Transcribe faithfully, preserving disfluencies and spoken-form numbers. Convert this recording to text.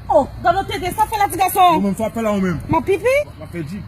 Oh, gade tete, sa fè la ti gason. Ou menm, sa fè la ou menm. M ap pipi? M ap fè di.